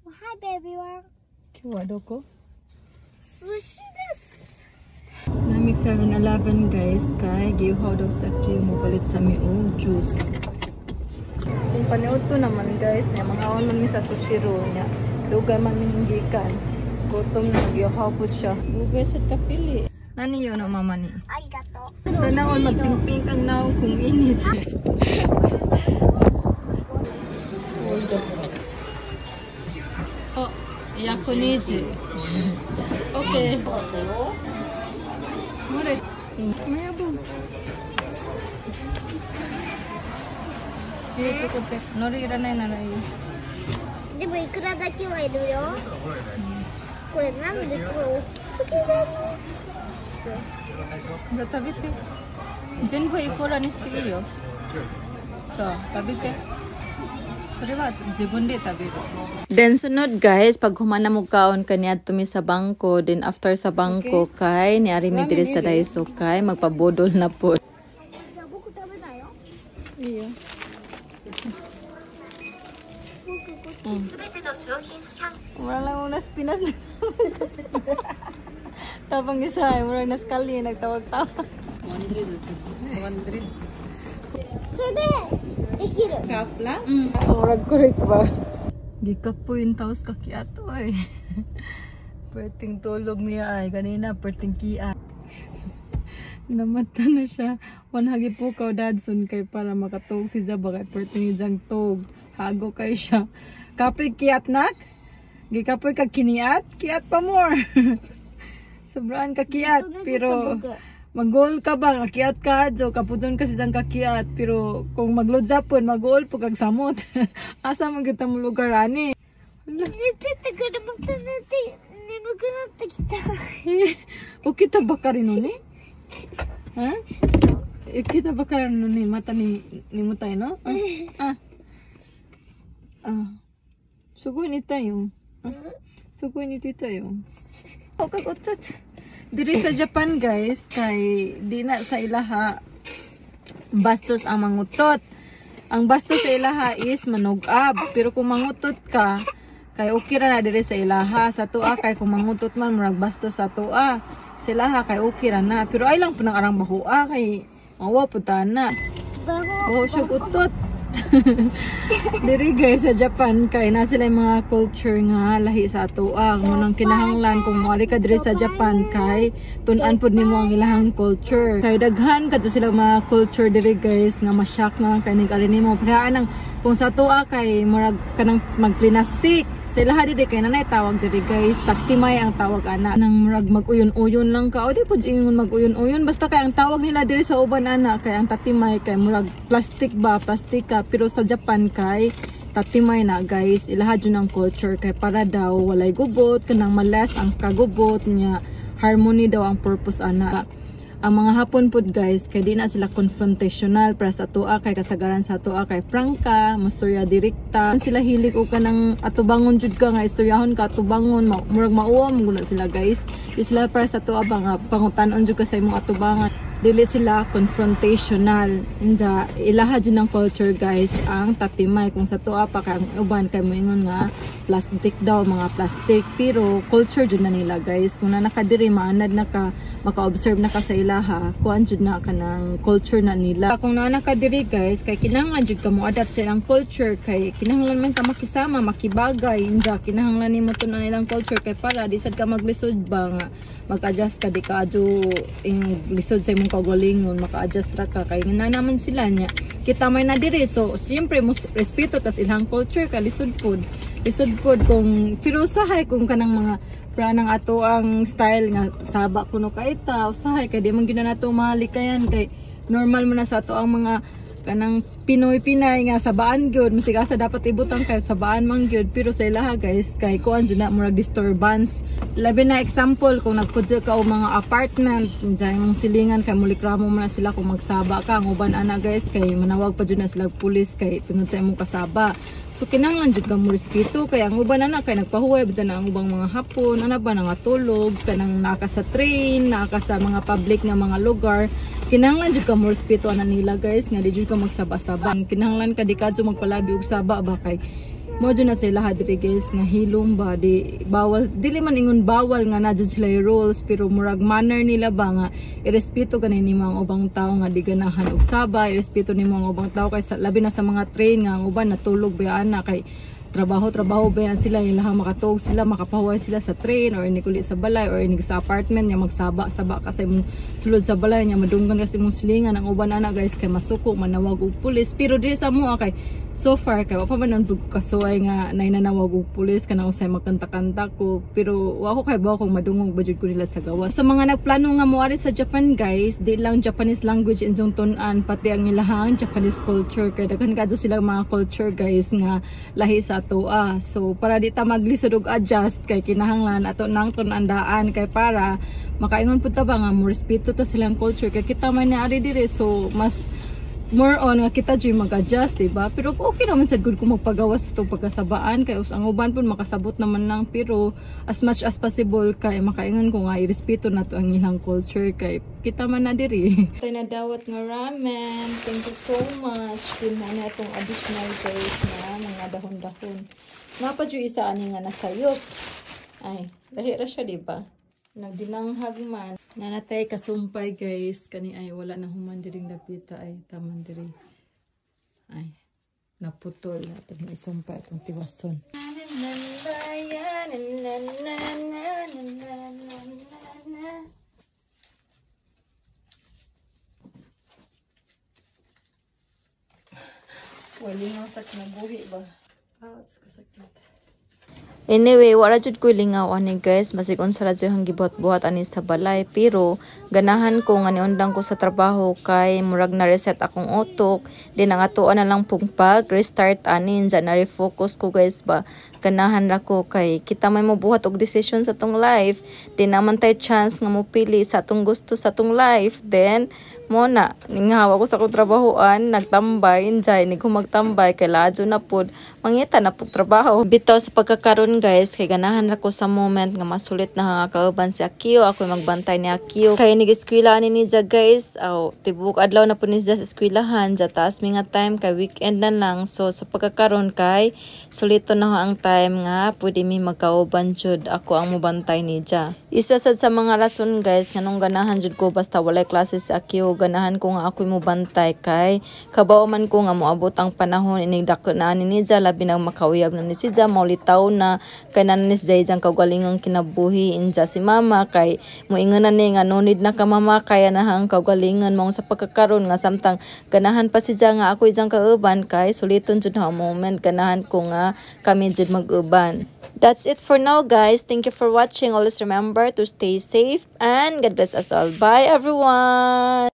Hi, everyone. 今日はどこ寿司です。 Namig 7-Eleven, guys, kay giuhaw daw sa Q, mopalit sa mi og juice. Kung paniudto naman, guys, niya mangaon man mi sa Sushiro niya. Dugay man mi gikan. Gutom na, giuhaw pud siya. Dugay sa kapili. Nani yun no, mama ni? ありがとう。 Sana all magpingping kang naong kung init. Oh, yakuniji. Okay. Mura. Mayabo. 海苔いらないならいい。でもいくらだけはいるよ。これなんでこれ大きすぎだね。じゃあ食べて。全部いくらにしていいよ。そう、食べて。それは自分で食べる。 Then sunod, guys, pag humana mo kaon kaniadto mi sa bangko, then after sa bangko kay niari mi diri sa Daiso kay magpabudol na po. じゃあ僕食べないよ。いいよ。僕こっち。 Mura lang unas Pinas na Tabang isa ay mura nas kali nagtawag-tawag. 100 100. それでできる。 Kapla? Murag correct ba? Gikapoy yung taos kakiato ay. Perting tulog niya ay. Kanina, perting kia. Namata na siya. Wanhagi po ka dadson kay para makatug si Jaba kay perting ijang tug. Hago kay siya. Kapoy kiat nak? Gikapoy ka kiniat? Kiat pa more. Sobrang kakiat. Pero mag-goal ka ba? Kakiat ka jo. Kapudon kasi dyan kakiat. Pero kung mag-load zapon, mag-goal po kag samot. Asa man kita mo lugar ani? 寝ててからまた寝て眠くなってきた。起きたばかりのにえ起きたばかりのにまたに眠たいのああすごい寝たよ。あすごい寝てたよ。おかこっちゃ Diri sa Japan, guys, kay di na sa ilaha bastos ang mangutot. Ang bastos sa ilaha is manugab. Pero kung mangutot ka, kay okay ra na diri sa ilaha. Sa tua kay kung mangutot man murag bastos sa tua. Sa ilaha kay okay ra na. Pero ay lang po nang arang bahua kay mawa po ta na. バ Oh, siya utot. Diri, guys, sa Japan kay na sila yung mga culture nga lahi sa atoa. Ngunang kinahanglan kung moari ka diri sa Japan kay tun-an pud nimo ang ilahang culture. Kay daghan kadto sila mga culture diri, guys, nga ma-shock na lang kay nig-ari nimo. Pero anang kung sa atoa kay murag kanang magplinastik. Sa ilaha diri kay nanay tawag diri, guys, tatimay ang tawag ana. Nang murag mag-uyon-uyon lang ka. O di pud ingon mag-uyon-uyon basta kay ang tawag nila diri sa uban ana kay ang tatimay kay murag plastic ba, plastika, pero sa Japan kay tatimay na, guys. Ilaha jud ang culture kay para daw walay gubot, kanang malas ang kagubot niya, harmony daw ang purpose ana. Ang mga Hapon pud, guys, kay di na sila confrontational para sa atoa kay kasagaran sa atoa kay prangka, mustorya direkta. Sila hilig og kanang atubangon jud ka nga istoryahon ka atubangon, ma murag mauwa mo guna sila, guys. Di sila para sa atoa ba nga pangutan-on jud ka sa imong atubangan. Dili sila confrontational. Inja ilaha jud ng culture, guys, ang tatimay. Kung sa atoa pa kay ang uban kay moingon nga plastic daw, mga plastic, pero culture jud na nila, guys. Kung na nakadiri maanad na ka, maka-observe na ka sa ilaha, kuan jud na kanang culture na nila. Kung naa ka diri, guys, kay kinahanglan jud ka mo adapt sa ilang culture kay kinahanglan man ka makisama, makibagay. Inja kinahanglan nimo tun-an ilang culture kay para di sad ka maglisod ba nga mag-adjust ka, di ka adyo ing lisod sa imong kaugalingon, maka-adjust ra ka kay na naman sila niya. Kita may na diri, so siyempre mo respeto tas ilang culture ka lisod pod. Lisod pod kung pero usahay kung kanang mga pra nang ato ang style nga saba kuno kaita usahay kay di man gyud na nato mahalikayan kay normal mo na sa ato ang mga kanang Pinoy Pinay nga sabaan gyud masig asa dapat ibutang kay sabaan man gyud, pero sa ilaha, guys, kay kuan jud na murag disturbance. Labi na example kung nagpudyo ka og mga apartment dyan imong silingan kay mulikramo man na sila kung magsaba ka. Ang uban ana, guys, kay manawag pa jud na sila og pulis kay tungod sa imong kasaba. So kinahanglan jud ka mo respeto kay ang uban ana kay nagpahuway ba dyan ang ubang mga Hapon ana ba nangatulog kanang naa ka sa train, naa ka sa mga public nga mga lugar, kinahanglan jud ka mo respeto ana nila, guys, nga di jud ka magsaba-saba. Kinahanglan ka di ka jud magpalabi og saba ba kay Mo jud na sila diri, guys, nga hilom ba, di bawal, dili man ingon bawal nga na jud sila yung rules, pero murag manner nila ba nga irespeto ganay nimo ang ubang tao nga di ganahan og saba, irespeto nimo ang ubang tao kay sa, labi na sa mga train nga ang uban natulog ba ana kay trabaho trabaho ba yan sila, yung lahang makatuog sila, makapahuway sila sa train or inig uli sa balay or inig sa apartment niya, magsaba saba ka sa imong sulod sa balay niya, madunggan ka sa imong silingan. Ang uban ana, guys, kay masuko, manawag og pulis. Pero diri sa amo kay so far kay wa pa man nang kasuway nga nay nanawag og pulis kanang usay magkanta-kanta ko, pero wa ko kay ba kung madungog ba jud ko nila sa gawas. Sa mga nagplano nga moari sa Japan, guys, di lang Japanese language inyong tun-an, pati ang ilahang Japanese culture, kay daghan kadto sila mga culture, guys, nga lahi sa atoa. So para di ta maglisod og adjust kay kinahanglan ato nang tun-an kay para makaingon pud ta ba nga mo respeto ta silang culture, kay kita man ni ari diri, so mas more on nga kita jud mag-adjust, diba? Pero okay naman sad gud kung magpagawas sa itong pagkasabaan kay us ang uban pud makasabot naman lang, pero as much as possible kay makaingon ko nga irespeto nato ang ilang culture kay kita man na diri. Tayo nadawat nga ramen. Thank you so much. Din na na itong additional, guys, na mga dahon-dahon. Napa jud isa ani nga nasayop. Ay, lahi ra siya, diba? Nagdinanghag man. Nanatay kasumpay, guys. Kani ay wala na human diring dapita ay taman diri. Ay, naputol. Ato na isumpay itong tiwason. Wali nga sa kinabuhi ba? Ouch, kasakit. Anyway, wala jud ko lingaw ani, guys, masig unsa ra jud ang gibuhat-buhat ani sa balay, pero ganahan ko nga niundang ko sa trabaho kay murag na reset akong utok din, ang atoa na lang pung pag restart ani na refocus ko, guys, ba. Ganahan ra ko kay kita may mobuhat og decision sa atong life, di naman tay chance nga mopili sa atong gusto sa atong life. Then mo na ninghawa ko sa akong trabahoan, nagtambay injay ni ko magtambay kay ladyo na pud mangita na pud trabaho. Bitaw sa pagkakaron, guys, kay ganahan ra ko sa moment nga masulit na nga kauban si Akio, ako magbantay ni Akio kay nig-eskwela ani ni ja, guys. Aw, tibok adlaw na pud ni siya sa eskwelahan ja, taas mi nga time kay weekend na lang. So sa pagkakaron kay sulito na ang time nga pwede mi magkauban jud, ako ang mobantay ni ja. Isa sad sa mga rason, guys, nganong ganahan jud ko basta walay klase si Akio, ganahan ko nga ako'y mobantay kay kabaw man ko nga moabot ang panahon inig dako na ani ni ja, labi nang makauyab na ni si ja, maulitaw na kay nanis jay jang kaugalingang kinabuhi inja si mama, kay moingon na ni nga no need na ka, mama, kaya na ang kaugalingan mo. Sa pagkakaron nga samtang ganahan pa si ja nga ako'y jang kauban kay suliton jud ha moment, ganahan ko nga kami jud mag-uban. That's it for now, guys. Thank you for watching. Always remember to stay safe and God bless us all. Bye, everyone.